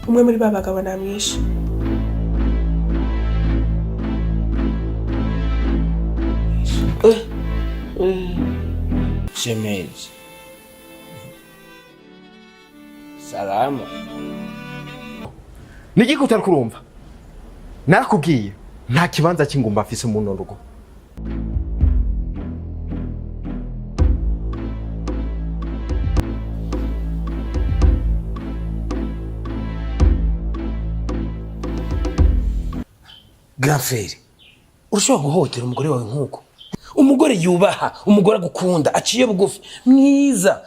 Umwe muri ba bagabo namwishe. Shemeji, salama. Niki utari kurumva? Narakubwiye, nta kibanza cy'ingumba afise mu rugo. Grand frère, urashobora guhohotera umugore wawe nk'uko? Umugore yubaha, umugore agukunda, aciye bugufi, mwiza.